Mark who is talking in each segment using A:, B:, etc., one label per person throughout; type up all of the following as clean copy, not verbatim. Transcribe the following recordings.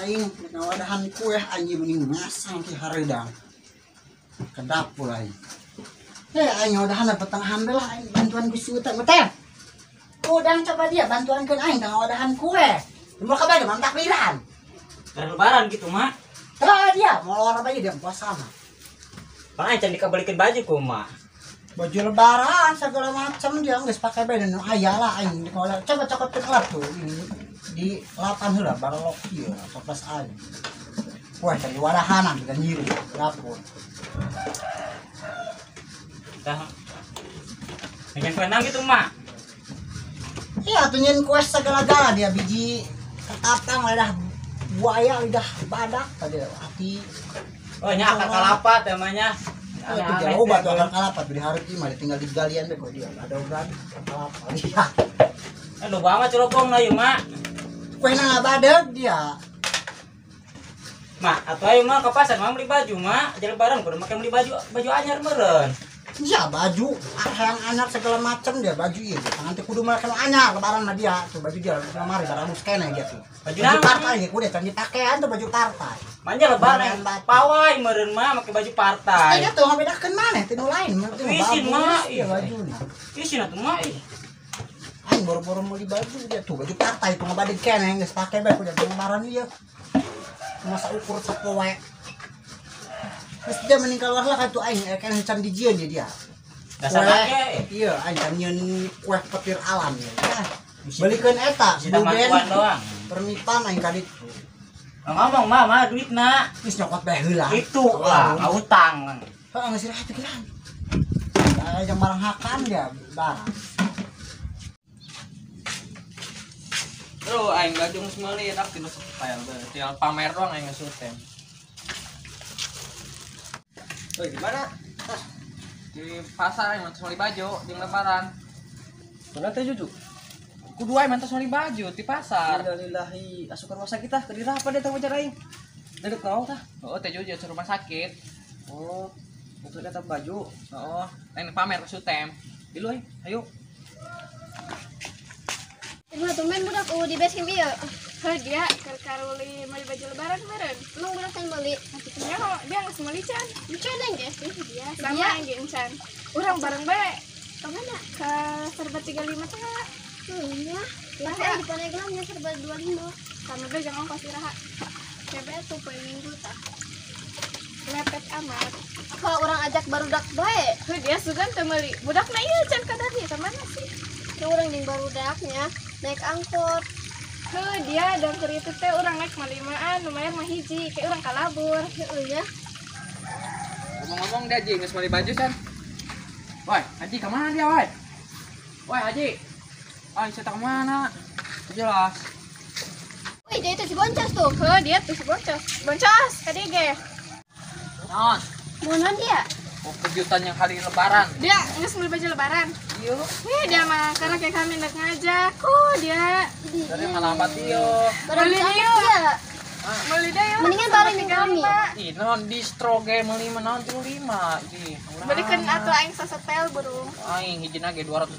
A: Aing ngawadahan kue anjing mending ngasang ki hareudang. Ke dapur aing. Aing ngawadahan petengahan lah aing bantuan ku si Utang. Utang. Udang coba dia bantuankeun aing ngawadahan kue. Mau kabar mang takbiran.
B: Lebaran gitu mak.
A: Tah dia mau lor aja dia puasa mah.
B: Bang aing can dikabelikeun baju ku mak.
A: Baju lebaran segala macam dia geus pake bae nu aya lah aing di kola. Coba cokotkeun elap tuh ini di lapan heula barelok ieu toples aing. Wah, cari wadahanan dan nyiru dapur.
B: Tah. Nyen kue nang gitu mak.
A: Iya, tuh nyen kue segala-gala dia biji ketapang lidah buaya lidah badak tadi hati.
B: Oh, nya akar kalapa temanya.
A: Oh, itu jauh batu akar kalapa tuh di hareup imah tinggal di galian deh kok dia. Ada urat kalapa. Iya.
B: Loba mah celopong na ieu mak.
A: Kuena ngabadeg dia.
B: Mak, atuh ayo mah ke pasar mah beli baju mak. Aja lebaran kudu make beli baju baju anyar meureun.
A: Iya, baju yang anyar segala macam dia baju ieu. Nanti kudu make anyar lebaran mah dia. Tuh baju dia lemari baragus keneh dia tuh. Baju partai ge kudu can dipakean tuh baju partai.
B: Manja lebaran pawai meureun mah make baju partai.
A: Iya tuh ngabedakeun maneh teh nu lain mah
B: isin mah
A: iya bajuna.
B: Isin atuh mah ih.
A: Aing boro-boro meuli baju dia tuh baju partai tuh ngabadeg keneh geus pake bae kudu lebaran ieu. Masa ukur sapoe. Terus dia mending keluar lah tuh aing kan can dijieun dia.
B: Dasar make.
A: Iya, aing can nyieun kue petir alam ya. Belikeun eta buben
B: doang.
A: Permitan aing ka ditu.
B: Ngomong mah mah duitna.
A: Geus nyokot bae heula.
B: Itu lah, utang.
A: Heeh, geus istirahat pikiran. Aya jang barang hakan dia, barang.
C: Bro, aing baju geus meuli tak tinu style bae. Tinggal pamer doang aing geus tem. Woi, di mana? Di pasar aing mantos meuli baju jeung lebaran.
D: Mana teh Juju?
C: Kudu aing mantos meuli baju di pasar.
D: Innalillahi, asup rumah sakit tah, tadi apa dia teh wajar aing? Dedek naon tah?
C: Oh, teh Juju asup rumah sakit.
D: Oh, untuk eta baju.
C: Oh, aing pamer ke sutem. Dilu aing, ayo.
E: Ibu tumben budak di base camp ieu.
F: Heuh dia keur karuli meuli baju lebaran meureun.
E: Emang budak can meuli?
F: Nya dia geus meuli can.
E: Encan ge?
F: Dia sama ge encan. Urang bareng bae.
E: Ka mana?
F: Ka Serba 35 teh.
E: Nya. Ya di Paneglang nya Serba 25.
F: Sama bae jangan ongkos iraha.
E: Cebe tuh poe Minggu tah.
F: Mepet amat.
E: Apa urang ajak barudak bae?
F: Heuh dia sugan teu meuli. Budakna ieu can ka dieu ka mana sih?
E: Ya urang jeung barudaknya naik angkot.
F: Heuh dia dan keur itu teh urang naik mah limaan, lumayan mah hiji, kayak urang kalabur.
E: Heuh ya.
C: Ngomong-ngomong dia Haji geus meuli baju san. Woi, Haji ka mana dia, woi? Woi, Haji. Ai, saya ka mana? Jelas.
E: Woi, dia itu si Boncos tuh.
F: Heuh, dia tuh si Boncos. Boncos, ka dieu ge.
C: Naon?
E: Mau naon dia?
C: Oh, kejutan yang hari lebaran.
F: Dia geus meuli baju lebaran.
C: Iya.
F: Dia mah karena kayak kami hendak ngajak. Oh, dia.
C: Dari malambat dia.
E: Bareng
F: Meuli
E: dia.
F: Meuli deui.
E: Mendingan bareng jeung kami.
C: Ih, naon distro ge meuli mah naon 35. Ih,
F: belikeun atuh aing sasetel burung.
C: Aing hijina ge 250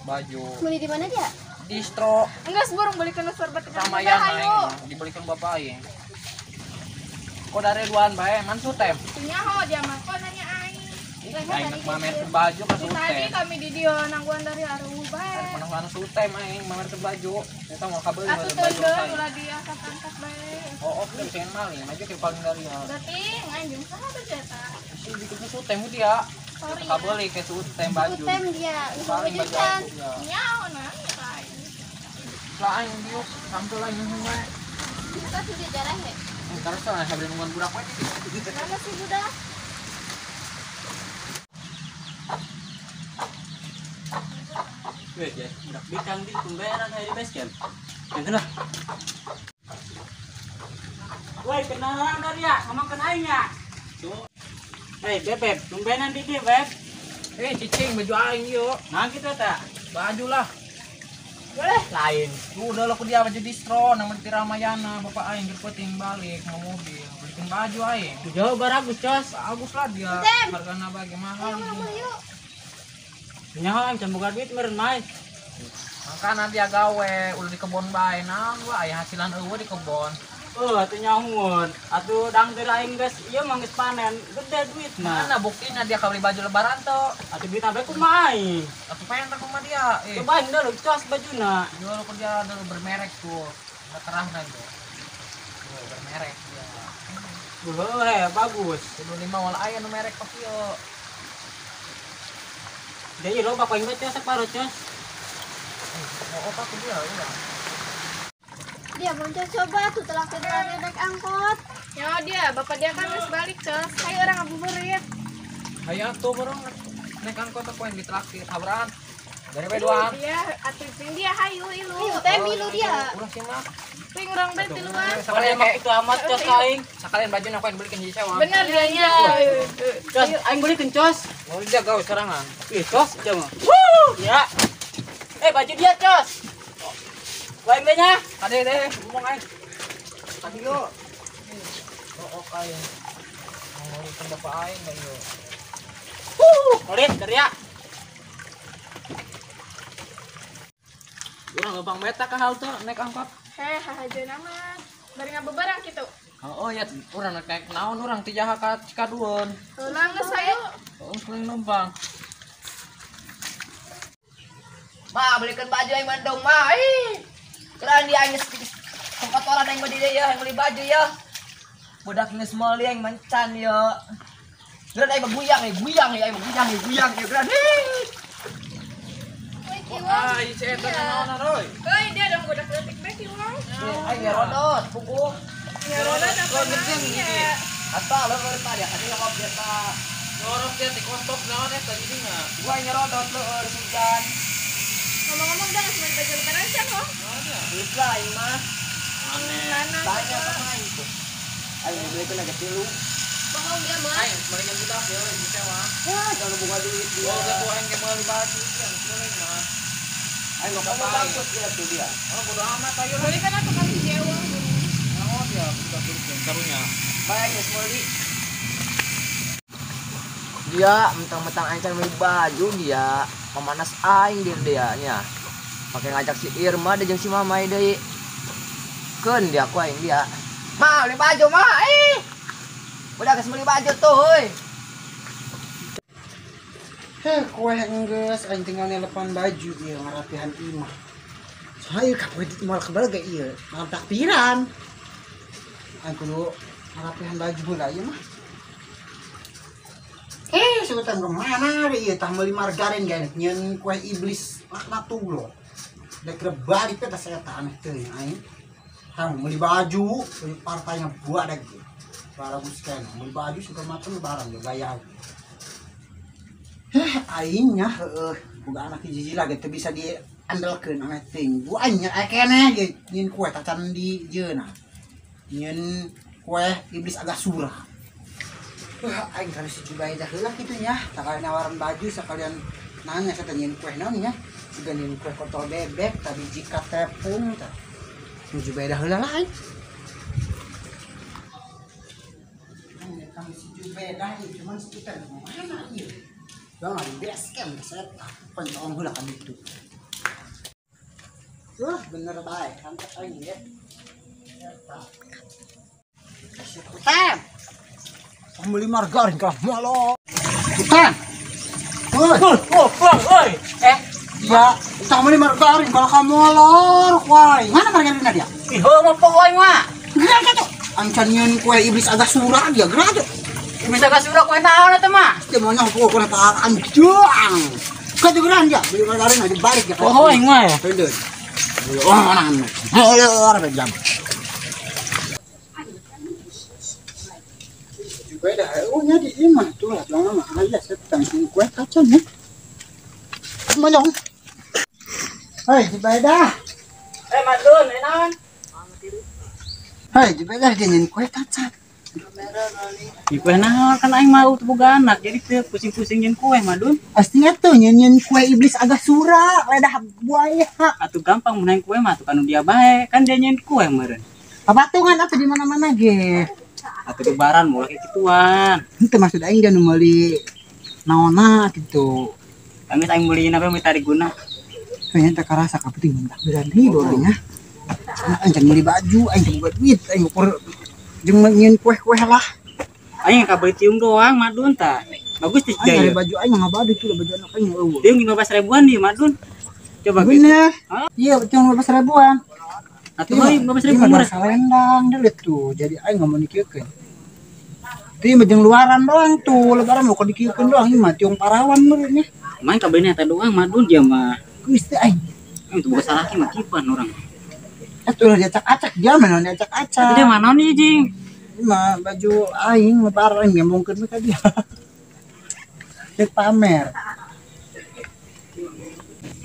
C: baju.
E: Meuli di mana dia?
C: Distro.
F: Enggak burung belikeun serba 35.
C: Ramayana aing dibelikeun bapak aing. Kok dari duaan bae man sutem.
F: Nyaho dia mah kok nanya aing.
C: Aing nak mamerkeun baju ka sutem.
F: Tadi kami di dieu nangguan dari aruh bae.
C: Manang sutem aing mamerkeun baju. Eta mau kabeuli
F: baju. Atuh teu ulah diangkat-angkat bae.
C: Oh, oh, bisa maling maju ke paling dari ya.
F: Berarti nganjung saha baju eta?
C: Si bikin sutem dia. Kabeuli ke sutem baju.
E: Sutem dia, baju can.
F: Nyaho nanya ka aing.
C: Lah aing dieu sampel aing bae.
E: Kita sudah jarang ya.
C: Terus lah sambil nungguan budak wae.
E: Mana sih budak?
B: Weh, ya, budak bikang di tumbenan aya di base camp. Yang kenal. Woi, kenalan dari ya, ngomong ke aing ya. Tuh. Hei, Beb, tumbenan di dieu, Beb.
C: Eh, cicing baju aing ieu.
B: Nah, kitu eta.
C: Baju lah.
B: Boleh lain.
C: Udah lah ku dia baju distro nama di Ramayana, bapak aing keur penting balik mau mobil. Belikin baju aing.
B: Jauh baragus, Cos.
C: Bagus lah dia. Hargana bagi mahal.
E: Ayo,
B: Nyaho aing can boga duit meureun mah.
C: Makana dia gawe ulah di kebon bae naon gua aya hasilan eueuh di kebon.
B: Oh, atuh nyahueun. Atuh dangder aing geus ieu mah geus panen, gede duitna.
C: Mana buktina dia kabeli baju lebaran tuh?
B: Atuh duitna bae kumaha aing?
C: Atuh pengen tak kumaha dia.
B: Coba aing dulu cos bajuna.
C: Jual kerja dulu bermerek tuh. Enggak terang tuh. Tuh bermerek dia.
B: Heuh, bagus.
C: Kudu lima wal aya nu merek kok ieu.
B: Jadi loba ku aing bae cos saparo cos.
C: Oh, otak dia ulah.
E: Dia mau coba tuh telah kedua naik angkot.
F: Ya dia, bapak dia kan harus balik cos. Hayu orang ngabuburit.
C: Hayu atuh bareng naik angkot aku yang ditraktir tabrakan. Dari B2.
F: Dia atuh jeung dia hayu ilu.
E: Ilu teh milu dia.
C: Ulah sih mah.
F: Ping urang bae tiluan.
B: Sekalian mah itu amat cos aing.
C: Sekalian baju aku yang belikan jadi sewa.
F: Bener dia nya.
B: Cos aing belikan cos.
C: Mau dia gawe serangan.
B: Ih cos dia mah. Wuh, ya. Baju dia cos. Lain nya.
C: Tadi deh, ngomong aing. Tadi yo. Oh, aing. Ngomongin bapak aing enggak yo.
B: Kulit kerja.
C: Urang lempang meta ka halte naik angkot.
F: Heh, hahajeun amat. Bari ngabeberang kitu.
C: Oh ya, urang naik naon urang ti jaha ka Cikadueun.
F: Ulang geus hayu.
C: Oh, kuring numpang.
D: Ma, belikan baju aing Bandung, ma. Ih. Keren dia aing kotoran aing di dia aing beli baju ya. Budak geus meuli aing mencan ya. Geran aing guyang, guyang ya, aing guyang, guyang ya geran.
C: Ah, ieu si eta naon Roy?
F: Euy, dia dong budak leutik bae ki wong.
D: Aing ngerodot, puguh.
F: Ngerodot apa ya?
D: Ata leueur tadi aya ngop dia ta.
C: Nyorot dia ti kostok naon eta jadinya.
D: Gua nyerodot leueur sugan.
F: Ngomong-ngomong dah geus meuli baju lebaran can ho?
D: Geus lah aing mah.
C: Aneh.
D: Tanya sama aing tuh. Aing beli kana tilu.
E: Bohong dia mah.
C: Aing belikan budak ya di sewa.
D: Ya, kalau buka duit dia.
C: Oh, gak tuh aing ge meuli baju dia geus meuli mah.
D: Aing mau bangkrut dia tuh dia.
C: Oh, bodo amat ayo.
F: Beli kan atuh kali jewa.
C: Naon dia budak duit karunya.
D: Bae geus meuli. Dia mentang-mentang aing can meuli baju dia memanas aing dia nya. Pakai ngajak si Irma dia jeung si Mamai deui. Keun dia ku aing dia. Ma, beli baju, ma. Ih. Udah geus meuli baju tuh, heuy.
A: Heh, kue enggeus aing tinggal nelepon baju ieu ngarapihan imah. Soalnya ieu kapoe moal kebal ge ieu, malam takbiran. Aing kudu ngarapihan baju heula ieu mah. Sebutan kemana deh ieu tah meuli margarin ge nyeun kue iblis laknatullah. Dek balik teh saya aneh teuing aing. Hang meuli baju, meuli partainya buat dek. Barang sekian, meuli baju segala macam barang ge gaya. Heh, aing nya heueuh, boga anak hiji lagi teu bisa diandelkeun aneh teuing. Bu aing nya aya keneh ge nyeun kue tacan di jeuna. Nyeun kue iblis agak surah. Wah, aing kan si Jubaidah heula kitu nya, sakalian nawaran baju sakalian nanya saya nyeun kue naon nya. Siga nyeun kue kontol bebek, tadi jika tepung tah. Nu Jubaidah heula lah aing. Aing kan si Jubaidah ieu cuman sekitar mana ieu. Bang di base camp saya pontong heula kan itu. Wah, bener bae kan aing ya. Eta. Seputar. Beli margarin kalah malo. Bukan. Woi,
B: oh, woi.
A: Ya, tak beli margarin kalau kamu molor, woi. Mana margarinnya dia?
B: Ih, heuh mah pokoy mah.
A: Gerak atuh. Ancan nyeun kue iblis agak surah dia, gerak atuh.
B: Iblis agak surah kue naon eta mah?
A: Dia mau nyaho kue apaan doang. Kau geran dia, beli margarin aja balik ya.
B: Oh, aing mah ya.
A: Heudeun. Oh, mana? Molor jam. Beda, oh nya di imah tuh lah, jangan mah ayah setang kue kacang ya. Monyong. Hei, Jubaidah.
B: Madun, enaon?
A: Hei, Jubaidah nyeun kue kacang.
B: Di kue naon kan aing mau boga anak, jadi teu pusing-pusing nyeun kue Madun.
A: Pastinya tuh nyeun kue iblis agak surah, ledah buaya.
B: Atuh gampang mun aing kue mah atuh kanu dia bae, kan dia nyeun kue meureun.
A: Papatungan atuh di mana-mana ge.
B: Atau lebaran mulai kayak gituan.
A: Itu maksud aing jangan meuli naonna gitu.
B: Kami aing meuli apa meuli tarik guna.
A: Kayaknya tak kerasa kaputing takbiran deui bolehnya. Aing can meuli baju, aing teu boga duit, aing ukur jeung nyieun kue-kue lah.
B: Aing kabeli tiung doang madun tah. Bagus teh
A: Aing
B: jaya.
A: baju aing mah badu tuh baju anak aing eueuh.
B: Tiung 15 ribuan nih madun. Coba gitu.
A: Bener. Iya, tiung 15 ribuan.
B: Atuh euy 15 ribu murah.
A: Salendang dulu tuh. Jadi aing nggak mau dikieukeun. Itu mah jeung luaran doang tuh, lebaran mau dikieukeun doang ieu mah tiung parawan meureun nya.
B: Main kabelinya eta doang madun dia mah.
A: Geus teh aing.
B: Aing tuh boga salaki mah kipan orang.
A: Atuh ulah diacak-acak dia mah naon diacak-acak.
B: Atuh dia mah naon ieu jing?
A: Ieu mah baju aing lebaran aing ngembongkeun we ka dia. Dek pamer.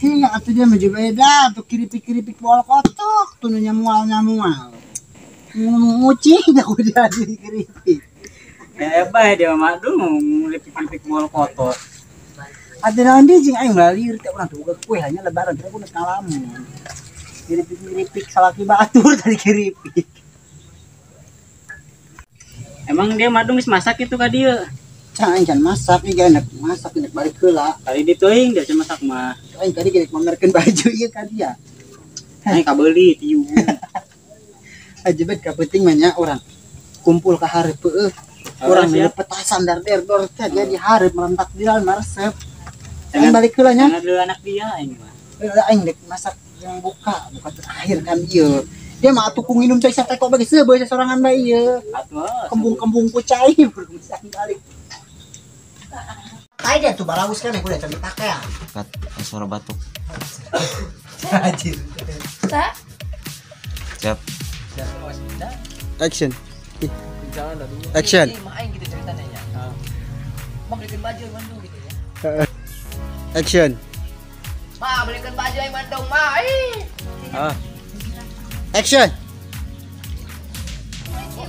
A: Iya, atuh dia mah beda tuh kiripik-kiripik bol kotok tuh nu nyamual-nyamual. Ngucing aku dia jadi keripik.
B: Ya bae dia mah madun ngelipik-lipik bol kotor.
A: Ada naon deui jeung aing lalir teh urang tuh boga kue hanya lebaran teh aku geus ngalamun. Keripik-keripik salaki batur tadi keripik.
B: Emang dia madung geus masak itu ka dieu?
A: Can aing can masak ieu enak masak enak balik heula.
B: Tadi diteuing dia can masak mah.
A: Aing tadi gerek mamerkeun baju ieu ka dia.
B: Aing kabeuli tiung.
A: Aja bet ka penting mah nya urang kumpul ka hareup heueuh. Urang
B: Siap.
A: petasan dar der dor teh dia di hareup merentak di dalam maresep. Aing balik heula nya.
B: Jangan dulu anak dia aing mah.
A: Heula aing dek masak yang buka terakhir kan ieu. Dia mah atuh ku nginum cai sateko bagi seubeuh sorangan bae ieu.
B: Atuh.
A: Kembung-kembung ku cai bermisan balik. Tai dia tuh balagus kan aku udah can dipake ya.
D: Kat suara batuk.
A: Anjir.
F: Tak?
D: Siap.
A: Action. Action.
D: Aing gitu ceritanya nya. Mau belikan baju aing Bandung gitu ya.
A: Action.
D: Ma, belikan baju aing Bandung, ma. Ih.
A: Action.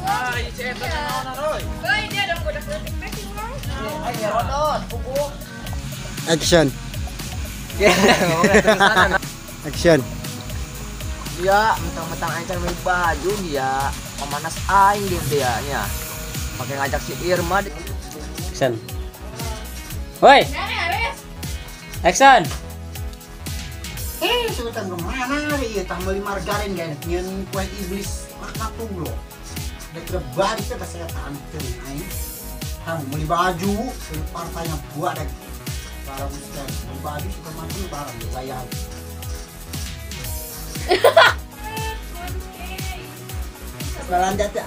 F: Euy, dia dong godak leutik teh sih urang.
D: Aing rodot, pupuk.
A: Action. Action.
D: Dia mentang-mentang aing can beli baju dia, memanas aing dia nya. Pakai ngajak si Irma.
B: Action. Woi, action.
A: Sebutan kemana ieu tah meuli margarin guys, nyeun kue iblis makna tuh loh. Dek balik teh setan teh aing. Hang meuli baju, meuli partainya buat dek. Bagus teh, meuli baju suka mati barang bayar. Belanja teh.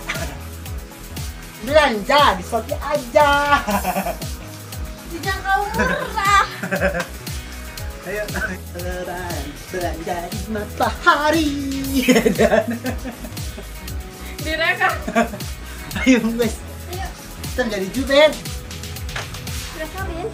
A: Belanja di Shopee aja.
E: Dijangkau murah.
A: Ayo belanja di matahari. Dan
F: Direkam.
A: ayo guys.
E: Ayo,
A: Kita jadi juben.
E: direkamin.